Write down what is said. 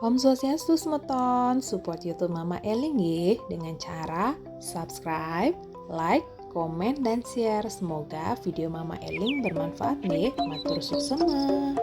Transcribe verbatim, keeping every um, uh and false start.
Om Swastiastu semeton, support YouTube Mama Eling nggih dengan cara subscribe, like, komen, dan share. Semoga video Mama Eling bermanfaat nggih. Matur suksema.